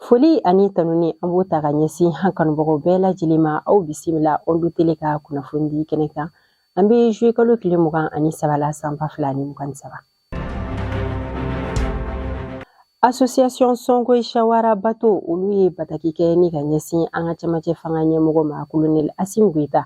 Foli ani tanuni an b'o ta ka ɲɛsin an kanubagaw bɛɛ lajɛlen ma. Aw bisimila Ondu Tele ka kunnafoni di kɛnɛ kan. An bɛ juillet kalo tile 23 la, san 2023. Association Songhai Shawara Bato, olu ye bataki kɛ ni ka ɲɛsin an ka cɛmancɛ fanga ɲɛmɔgɔ ma, Colonel Assimi Goïta.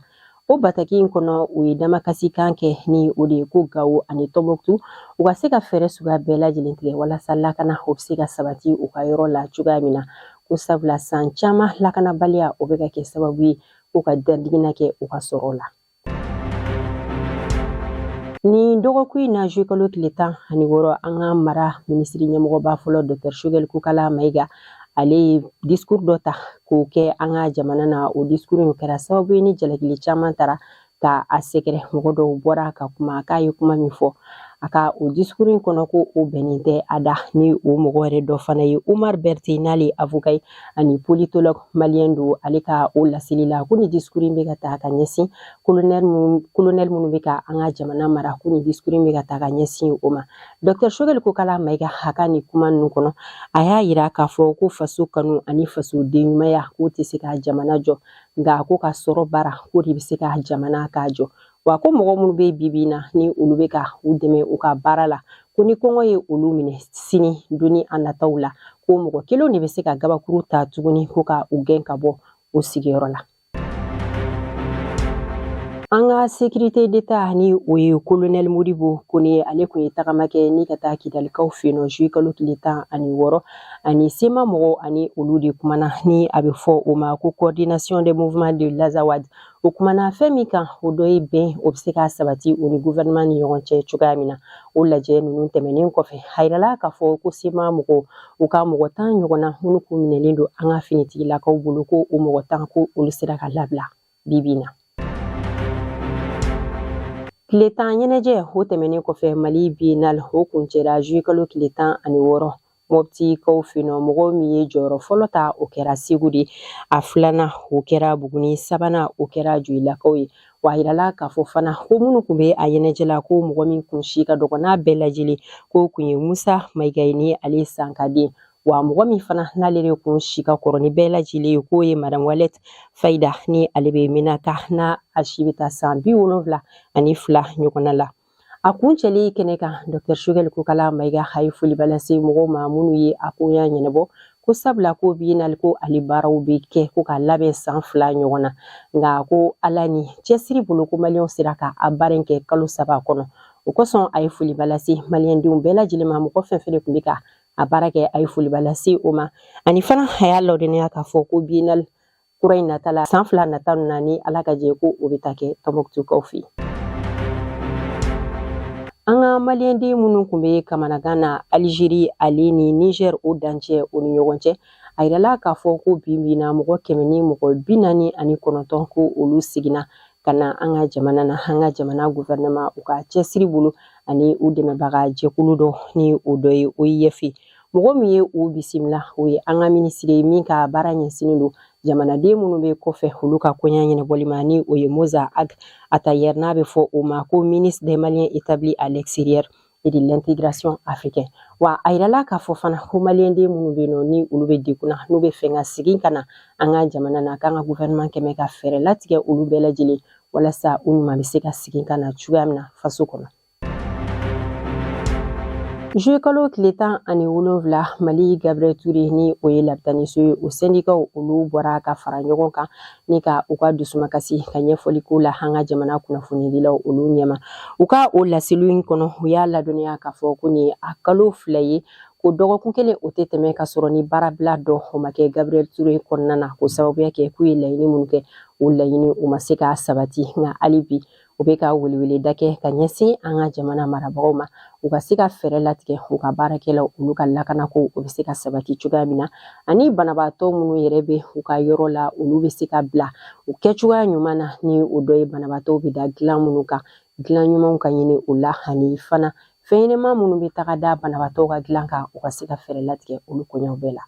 O bataki in kɔnɔ, u ye damakasikan kɛ ni o de ye ko Gawo ani Tɔnbɔkutu, u ka se ka fɛɛrɛ suguya bɛɛ lajɛlen tigɛ walasa lakana o bɛ se ka sabati u ka yɔrɔ la cogoya min na, ko sabula san caman lakanabaliya o bɛ ka kɛ sababu ye ko ka dadigina kɛ u ka sɔrɔ la. Nin dɔgɔkun in na, juillet kalo tile 16, an ka mara minisiri ɲɛmɔgɔba fɔlɔ, Dr Choguel Kokalla Maïga, ale ye discours dɔ ta k'o kɛ an ka jamana na. O discours in kɛra sababu ye ni jalakili caman tara ka a sɛgɛrɛ. Mɔgɔ dɔw bɔra ka kuma k'a ye kuma min fɔ a ka o discours in kɔnɔ, ko o bɛnnen tɛ a da. Ni o mɔgɔ yɛrɛ dɔ fana ye Omar Berthe, n'ale ye avocat ye ani politologue malien don. Ale ka o laseli la, ko ni discours in bɛ ka ta ka ɲɛsin colonel minnu bɛ ka an ka jamana mara, ko ni discours in bɛ ka ta ka ɲɛsin o ma. Dr Choguel Kokalla Maïga, a ka nin kuma ninnu kɔnɔ, a y'a yira k'a fɔ ko faso kanu ani fasoden ɲumanya k'o tɛ se ka jamana jɔ, nka ko ka sɔrɔ baara k'o de bɛ se ka jamana k'a jɔ. Wa ko mɔgɔ minnu bɛ bi bi in na, ni olu bɛ ka u dɛmɛ u ka baara la, ko ni kɔngɔ ye olu minɛ sini don ni a nataw la, ko mɔgɔ kelenw de bɛ se ka gabakuru ta tuguni ko ka u gɛn ka bɔ u sigiyɔrɔ la. An ka sécurité d'État, ni o ye colonel Modibo Kone, ale kun ye tagama kɛ ni ka taa Kidalikaw fɛ yen nɔ juillet kalo tile 16, ani CMA mɔgɔw ani olu de kumana, ni a bɛ fɔ o ma ko Coordination des mouvements de l'Azawad. O kumana fɛn min kan, o dɔ ye bɛn o bɛ se ka sabati u ni gouvernement ni ɲɔgɔn cɛ cogoya min na. O lajɛ ninnu tɛmɛnen kɔfɛ, a yirala k'a fɔ ko CMA mɔgɔw, u ka mɔgɔ 10 ɲɔgɔnna minnu kun minɛlen don an ka finitigilakaw bolo, ko o mɔgɔ 10, ko olu sera ka labila bi bi in na. Tile 10 ɲɛnajɛ o tɛmɛnen kɔfɛ, Mali Biennale o kuncɛra juillet kalo tile 16 Mɔptikaw fɛ yen nɔ. Mɔgɔ min ye jɔyɔrɔ fɔlɔ ta, o kɛra Segu de, a filanan o kɛra Buguni, sabanan o kɛra Joyilakaw ye. Wa a yirala k'a fɔ fana ko minnu tun bɛ a ɲɛnajɛ la, ko mɔgɔ min kun si ka dɔgɔ n'a bɛɛ lajɛlen, k'o kun ye Musa Mayiga ye, ni ale ye Sankaden. Wa mɔgɔ min fana n'ale de kun si ka kɔrɔ ni bɛɛ lajɛlen ye, k'o ye Madame Walet Fayida, ni ale bɛ Menaka, n'a a si bɛ taa san 72 ɲɔgɔnna la. A kuncɛli kɛnɛ kan, Dr Choguel Kokalla Maïga a ye foliba lase mɔgɔw ma minnu ye a koɲa ɲɛnabɔ, ko sabula ko biennale ko ale baaraw bɛ kɛ ko k'a labɛn san 2 ɲɔgɔn na, nka ko Ala ni cɛsiri bolo, ko maliyɛnw sera ka a baara in kɛ kalo 3 kɔnɔ. O kosɔn, a ye foliba lase maliyɛndenw bɛɛ lajɛlen ma. Mɔgɔ fɛn fɛn de tun bɛ ka a baara kɛ, a ye foliba lase o ma. Ani fana, a y'a ladɔnniya k'a fɔ ko biennale kura in nata la, san 2 nata na, ni Ala ka jɛ, ko o bɛ taa kɛ Tɔnbɔkutukaw fɛ yen. An ka maliyɛnden minnu tun bɛ kamanagan na Alizeri ale ni Niger o dancɛ o ni ɲɔgɔn cɛ, a yirala k'a fɔ ko bi bi na, mɔgɔ 149, ko olu seginna ka na an ka jamana na, an ka jamana gouvernement u ka cɛsiri bolo ani u dɛmɛbaga jɛkulu dɔ, ni o dɔ ye OIF. Mɔgɔ min ye u bisimila, o ye an ka minisiri ye min ka baara ɲɛsinnen don jamanaden minnu bɛ kɔfɛ, olu ka koɲa ɲɛnabɔli ma, ni o ye Moza Ag Attaher, n'a bɛ fɔ o ma ko ministre des Maliens établis à l'extérieur et de l'intégration africaine. Wa a yirala k'a fɔ fana ko maliyɛnden minnu bɛ yen nɔ, ni olu bɛ degun na, n'u bɛ fɛ ka segin ka na an ka jamana na, k'an ka gouvernement kɛmɛ ka fɛɛrɛ latigɛ olu bɛɛ lajɛlen walasa u ɲuman bɛ se ka segin ka na cogoya min na faso kɔnɔ. Juillet kalo tile 17, Mali Gabriel Touré, ni o ye lapitaniso ye, o sɛndikaw olu bɔra ka fara ɲɔgɔn kan ni ka u ka dusumakasi ka ɲɛfɔli k'o la an ka jamana kunnafonidilaw olu ɲɛma. U ka o laseliw in kɔnɔ, u y'a ladɔnniya k'a fɔ ko nin ye a kalo 2 ye, ko dɔgɔkun kelen o tɛ tɛmɛ ka sɔrɔ ni baarabila dɔ o ma kɛ Gabriel Touré kɔnɔna na, k'o sababuya kɛ k'u ye laɲini minnu kɛ, o laɲini o ma se ka sabati. Nka hali bi, u bɛ ka weleweleda kɛ ka ɲɛsin an ka jamana marabagaw ma, u ka se ka fɛɛrɛ latigɛ u ka baarakɛlaw olu ka lakanako o bɛ se ka sabati cogoya min na, ani banabaatɔ minnu yɛrɛ bɛ u ka yɔrɔ la, olu bɛ se ka bila u kɛcogoya ɲuman na, ni o dɔ ye banabaatɔw bɛ da dilan minnu kan, dilan ɲumanw ka ɲini o la, ani fana fɛn ɲɛnama minnu bɛ taga da banabaatɔw ka dilan kan, u ka se ka fɛɛrɛ latigɛ olu koɲɛw bɛɛ la.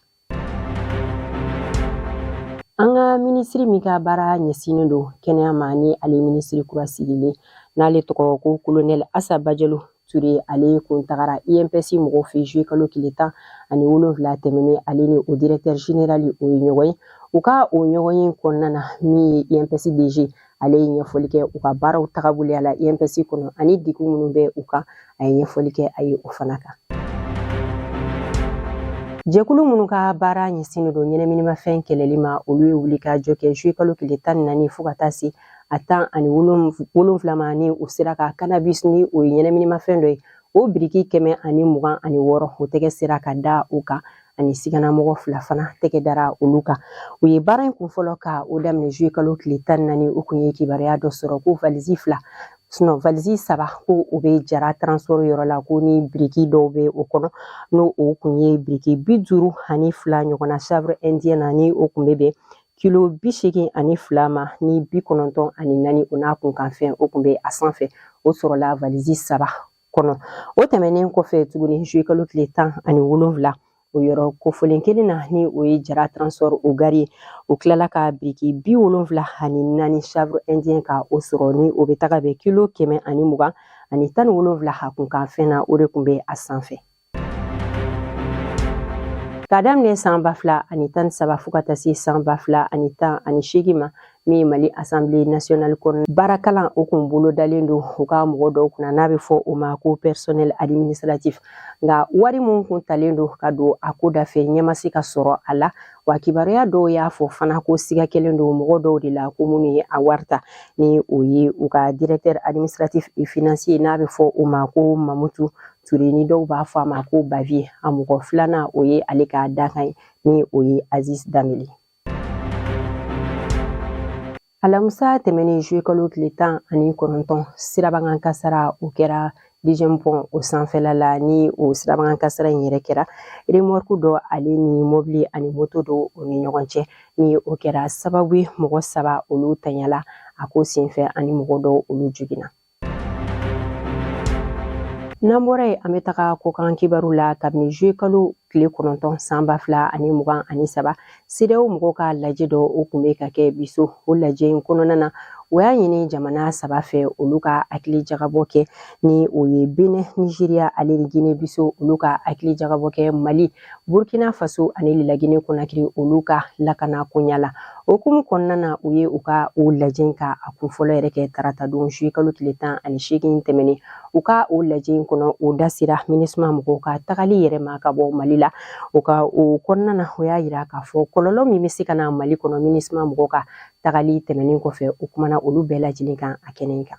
An ka minisiri min ka baara ɲɛsinnen don kɛnɛya ma, ni ale minisiri kura sigilen, n'ale tɔgɔ ko Kolonɛli Asa Bajalo Ture, ale kun tagara INPS mɔgɔw fɛ juillet kalo tile 17 tɛmɛnen. Ale ni o directeur général, o ye ɲɔgɔn ye. U ka o ɲɔgɔn ye kɔnɔna na, min ye INPS DG, ale ye ɲɛfɔli kɛ u ka baaraw tagaboloya la INPS kɔnɔ ani degun minnu bɛ u kan, a ye ɲɛfɔli kɛ a ye o fana kan. Jɛkulu minnu ka baara ɲɛsinnen don ɲɛnaminimafɛn kɛlɛli ma, olu ye wulikajɔ kɛ juillet kalo tile 14 fo ka taa se a 17 ma, ni u sera ka cannabis, ni o ye ɲɛnaminimafɛn dɔ ye, o biriki 126, o tɛgɛ sera ka da o kan, ani siganamɔgɔ fila fana tɛgɛ dara olu kan. U ye baara in kun fɔlɔ ka o daminɛ juillet kalo tile 14. U kun ye kibaruya dɔ sɔrɔ ko valisi fila, sinon valisi saba, ko o bɛ Jara Transport yɔrɔ la, ko ni biriki dɔw bɛ o kɔnɔ, n'o o kun ye biriki 52 ɲɔgɔnna chanvre indien na, ni o kun bɛ bɛn kilo 82 ma ni 94, o n'a kunkanfɛn, o kun bɛ a sanfɛ. O sɔrɔla valisi saba kɔnɔ. O tɛmɛnen kɔfɛ tuguni, juillet kalo tile 17, o yɔrɔ kofɔlen kelen na, ni o ye Jara Transport o gari ye, o tilala ka biriki 74 chanvre indien ka o sɔrɔ, ni o bɛ taga bɛn kilo 120 ani 17 a kunkanfɛn na, o de kun bɛ a sanfɛ. K'a daminɛ san 2013 fo ka taa se san 2018 ma, min ye Mali Assemblée nationale kɔnɔ baarakalan, o kun bolodalen don u ka mɔgɔ dɔw kunna, n'a bɛ fɔ o ma ko personnel administratif. Nka wari min kun talen don ka don a ko da fɛ, ɲɛ ma se ka sɔrɔ a la. Wa kibaruya dɔw y'a fɔ fana ko siga kɛlen don mɔgɔ dɔw de la, ko minnu ye a wari ta, ni o ye u ka directeur administratif et financier, n'a bɛ fɔ o ma ko Mamutu Ture, ni dɔw b'a fɔ a ma ko Bavier. A mɔgɔ filanan, o ye ale ka dankan ye, ni o ye Aziz Danbele. Alamisa tɛmɛnen, juillet kalo tile 19, sirabakan kasara o kɛra deuxième pont o sanfɛla la. Ni o sirabakan kasara in yɛrɛ kɛra remorque dɔ, ale ni mobili ani moto dɔ, o ni ɲɔgɔn cɛ, ni o kɛra sababu ye mɔgɔ saba olu tanyala a ko senfɛ, ani mɔgɔ dɔw olu joginna. N'an bɔra yen, an bɛ taga kɔkan kibaru la. Kabini juillet kalo tile 9 san 2023, CEDEAO mɔgɔw ka lajɛ dɔ, o kun bɛ ka kɛ Biso. O lajɛ in kɔnɔna na, o y'a ɲini jamana saba fɛ, olu ka hakili jagabɔ kɛ, ni o ye Benin, Nigeria ale ni Guinée Bissau, olu ka hakili jagabɔ kɛ Mali, Burkina Faso ani Laginɛ Conakry, olu ka lakana koɲa la. O hukumu kɔnɔna na, u ye u ka o lajɛ ka a kun fɔlɔ yɛrɛ kɛ tarata don, juillet kalo tile 18 tɛmɛnen. U ka o lajɛ in kɔnɔ, o da sera MINUSMA mɔgɔw ka tagali yɛrɛ ma ka bɔ Mali la. O ka o kɔnɔna na, o y'a yira k'a fɔ kɔlɔlɔ min bɛ se ka na Mali kɔnɔ MINUSMA mɔgɔw ka tagali tɛmɛnen kɔfɛ, o kumana olu bɛɛ lajɛlen kan a kɛnɛ kan.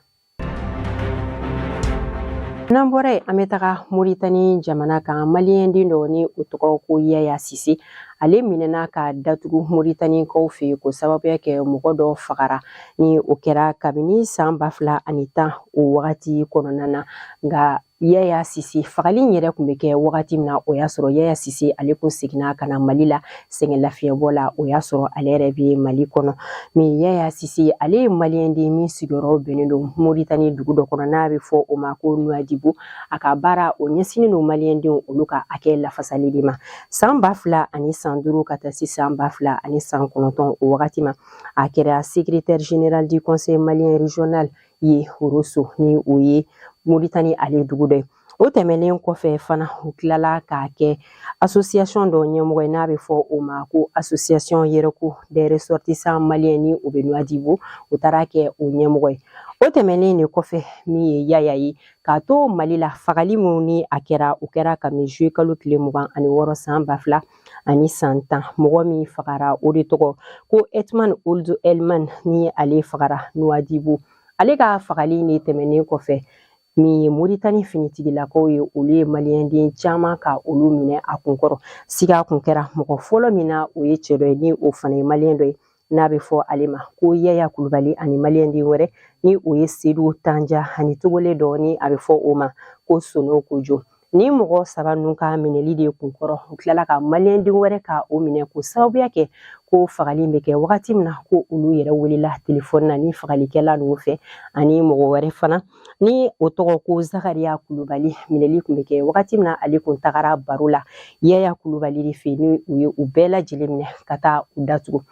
N'an bɔra yen, an bɛ taga Moritani jamana kan. Maliyɛn den dɔ, ni o tɔgɔ ko Yaya Sise, ale minɛna ka datugu Moritanikaw fɛ yen, k'o sababuya kɛ mɔgɔ dɔ fagara, ni o kɛra kabini san 2010 o wagati kɔnɔna na. Nka Yaya Sise fagali in yɛrɛ kun bɛ kɛ wagati min na, o y'a sɔrɔ Yaya Sise ale kun seginna ka na Mali la sɛgɛn lafiɲɛbɔ la. O y'a sɔrɔ ale yɛrɛ bɛ Mali kɔnɔ. Min Yaya Sise, ale ye maliyɛn den min sigiyɔrɔ bɛnnen don Moritani dugu dɔ kɔnɔ, n'a bɛ fɔ o ma ko Nuwadibu. A ka baara, o ɲɛsinnen don maliyɛndenw olu ka hakɛ lafasali de ma. San 2005 ka taa se san 2009 o wagati ma, a kɛra secrétaire général du conseil malien régional ye Rosso, ni o ye Moritani ale dugu dɔ ye. O tɛmɛnen kɔfɛ fana, u tilala k'a kɛ association dɔ ɲɛmɔgɔ ye, n'a bɛ fɔ o ma ko association Yɛrɛko des ressortissants maliens, ni o bɛ Nuwadibu. O taara kɛ o ɲɛmɔgɔ ye. O tɛmɛnen de kɔfɛ, min ye Yaya ye, k'a to Mali la, fagali min ni a kɛra, o kɛra kabini juillet kalo tile 26 san 2010. Mɔgɔ min fagara, o de tɔgɔ ko Etman Ould Elman, ni ale fagara Nuwadibu. Ale ka fagali ni tɛmɛnen kɔfɛ, min ye Moritani finitigilakaw ye, olu ye maliyɛnden caman ka olu minɛ a kunkɔrɔ. Siga kun kɛra mɔgɔ fɔlɔ min na, o ye cɛ dɔ ye, ni o fana ye maliyɛn dɔ ye, n'a bɛ fɔ ale ma ko Yaya Kulubali, ani maliyɛnden wɛrɛ, ni o ye Sedu Tanja, ani Togole dɔ, ni a bɛ fɔ o ma ko Sono Kojo. Ni mɔgɔ saba ninnu ka minɛli de kunkɔrɔ, u tilala ka maliyɛnden wɛrɛ ka o minɛ, k'o sababuya kɛ ko fagali bɛ kɛ wagati min na, ko olu yɛrɛ welela telefɔni na ni fagalikɛla ninnu fɛ, ani mɔgɔ wɛrɛ fana, ni o tɔgɔ ko Zakariya Kulubali. Minɛli kun bɛ kɛ wagati min na, ale kun tagara baro la Yaya Kulubali de fɛ, ni u ye u bɛɛ lajɛlen minɛ ka taa u datugu.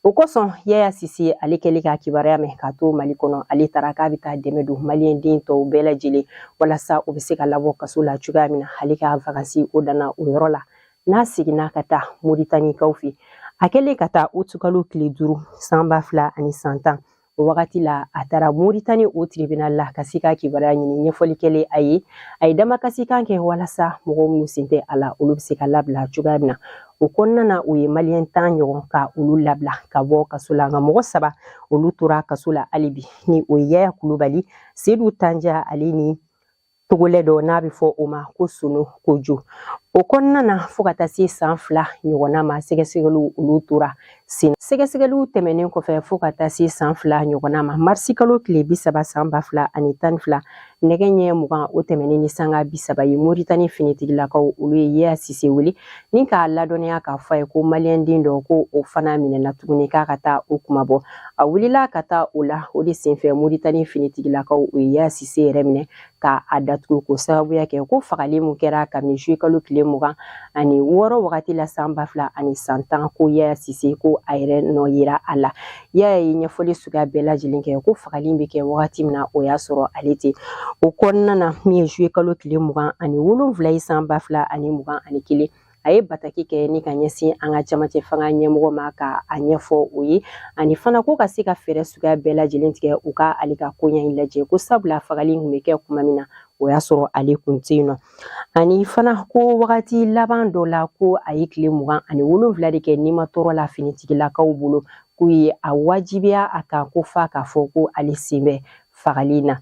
O kosɔn Yaya Sise, ale kɛlen ka kibaruya mɛn k'a to Mali kɔnɔ, ale taara k'a bɛ taa dɛmɛ don maliyɛn den tɔw bɛɛ lajɛlen walasa u bɛ se ka labɔ kaso la cogoya min na. Ale ka vakansi o danna o yɔrɔ la, n'a seginna ka taa Moritanikaw fɛ. A kɛlen ka taa utukalo tile 5 san 2010, o wagati la a taara Moritani o tribunal la ka se ka kibaruya ɲini. Ɲɛfɔli kɛlen a ye, a ye damakasikan kɛ walasa mɔgɔ minnu sen tɛ a la, olu bɛ se ka labila cogoya min na. O kɔnɔna na, u ye maliyɛn 10 ɲɔgɔn ka olu labila ka bɔ kaso la, nka mɔgɔ saba olu tora kaso la hali bi, ni o ye Yaya Kulubali, Sedu Tanja, ale ni togolɛ dɔ n'a bɛ fɔ o ma ko Sono Kojo. O kɔnɔna na, fo ka taa se san 2 ɲɔgɔnna ma, sɛgɛsɛgɛliw olu tora sen. Sɛgɛsɛgɛliw tɛmɛnen kɔfɛ, fo ka taa se san 2 ɲɔgɔnna ma, marisi kalo tile 30 san 2012, nɛgɛ ɲɛ 20 o tɛmɛnen ni sanga 30 ye, Moritani finitigilakaw olu ye Yaya Sise wele ni k'a ladɔnniya k'a fɔ a ye ko maliyɛn den dɔ ko o fana minɛna tuguni, k'a ka taa o kumabɔ. A wulila ka taa o la. O de senfɛ, Moritani finitigilakaw o ye Yaya Sise yɛrɛ minɛ ka a datugu, k'o sababuya kɛ ko fagali mun kɛra kabini zuye kalo tile 26 wagati la san 2010, ko Yaya Sise ko a yɛrɛ nɔ yera a la. Yaya ye ɲɛfɔli suguya bɛɛ lajɛlen kɛ ko fagali bɛ kɛ wagati min na, o y'a sɔrɔ ale tɛ. O kɔnɔna na, min ye zuye kalo tile 27 ye san 2021, a ye bataki kɛ ni ka ɲɛsin an ka camancɛ fanga ɲɛmɔgɔ ma ka a ɲɛfɔ o ye, ani fana ko ka se ka fɛɛrɛ suguya bɛɛ lajɛlen tigɛ u ka ale ka koɲɛ in lajɛ, ko sabula fagali kun bɛ kɛ kuma min na, o y'a sɔrɔ ale kun tɛ yen nɔ. Ani fana ko wagati laban dɔ la, ko a ye tile 27 de kɛ nimatɔɔrɔ la finitigilakaw bolo, k'u ye a wajibiya a kan ko f'a k'a fɔ ko ale sen bɛ fagali na.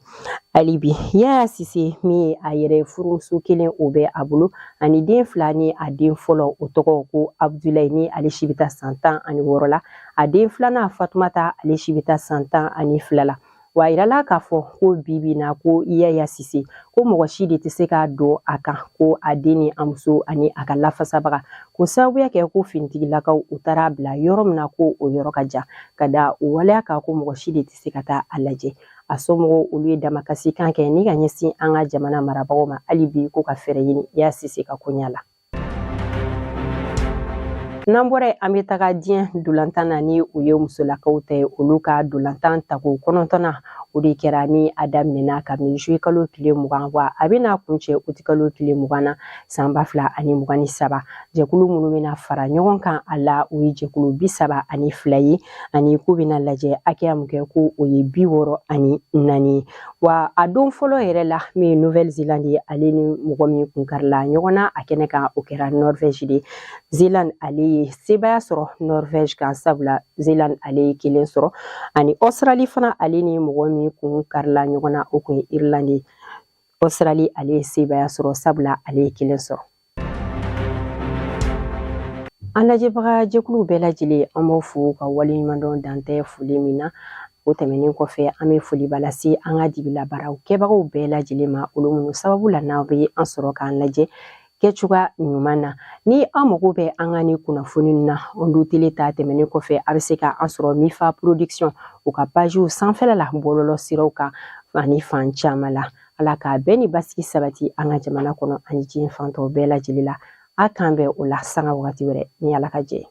Hali bi, Yaya Sise min ye a yɛrɛ furumuso kelen o bɛ a bolo ani den fila, ni a den fɔlɔ o tɔgɔ ko Abudulayi, ni ale si bɛ taa san 16 la, a den filanan Fatumata, ale si bɛ taa san 12 la. Wa a yirala k'a fɔ ko bi bi na, ko Yaya Sise ko mɔgɔ si de tɛ se ka don a kan, ko a den ni a muso ani a ka lafasabaga, ko sababuya kɛ ko finitigilakaw u taara bila yɔrɔ min na, ko o yɔrɔ ka jan ka da o waleya kan, ko mɔgɔ si de tɛ se ka taa a lajɛ. A somɔgɔw olu ye damakasikan kɛ ni ka ɲɛsin an ka jamana marabagaw ma hali bi, ko ka fɛɛrɛ ɲini Yaya Sise ka koɲa la. N'an bɔra yen, an bɛ taga diɲɛ dolantan na, ni o ye musolakaw ta ye. Olu ka dolantan tako kɔnɔntɔnnan o de kɛra ni a daminɛna kabini zuye kalo tile 20, wa a bɛna kuncɛ utikalo tile 20 na san 2023. Jɛkulu minnu bɛna fara ɲɔgɔn kan a la, o ye jɛkulu 32 ye, ani k'u bɛna lajɛ hakɛya min kɛ, ko o ye 64 ye. Wa a don fɔlɔ yɛrɛ la, min ye Nouvelle Zélande ye, ale ni mɔgɔ min kun karila ɲɔgɔn na a kɛnɛ kan, o kɛra Norvège de. Zélande ale ye sebaaya sɔrɔ Norvège kan, sabula Zélande ale ye kelen sɔrɔ. Ani Australie fana, ale ni mɔgɔ min kun karila ɲɔgɔn na, o kun ye Irlande ye. Australie ale ye sebaaya sɔrɔ, sabula ale ye kelen sɔrɔ. An lajɛbaga jɛkuluw bɛɛ lajɛlen, an b'aw fo ka waleɲumandɔn dan tɛ foli min na. O tɛmɛnen kɔfɛ, an bɛ foliba lase an ka dibilabaaraw kɛbagaw bɛɛ lajɛlen ma, olu minnu sababu la n'aw bɛ an sɔrɔ k'an lajɛ kɛcogoya ɲuman na. Ni aw mago bɛ an ka ni kunnafoni na, Ondu Tele ta tɛmɛnen kɔfɛ, a bɛ se ka an sɔrɔ Mifa Production u ka pajiw sanfɛla la, bɔlɔlɔ siraw kan ani fan caman la. Ala k'a bɛɛ ni basigi sabati an ka jamana kɔnɔ ani diɲɛ fan tɔw bɛɛ lajɛlen la. A k'an bɛn o la sanga wagati wɛrɛ ni Ala ka jɛ.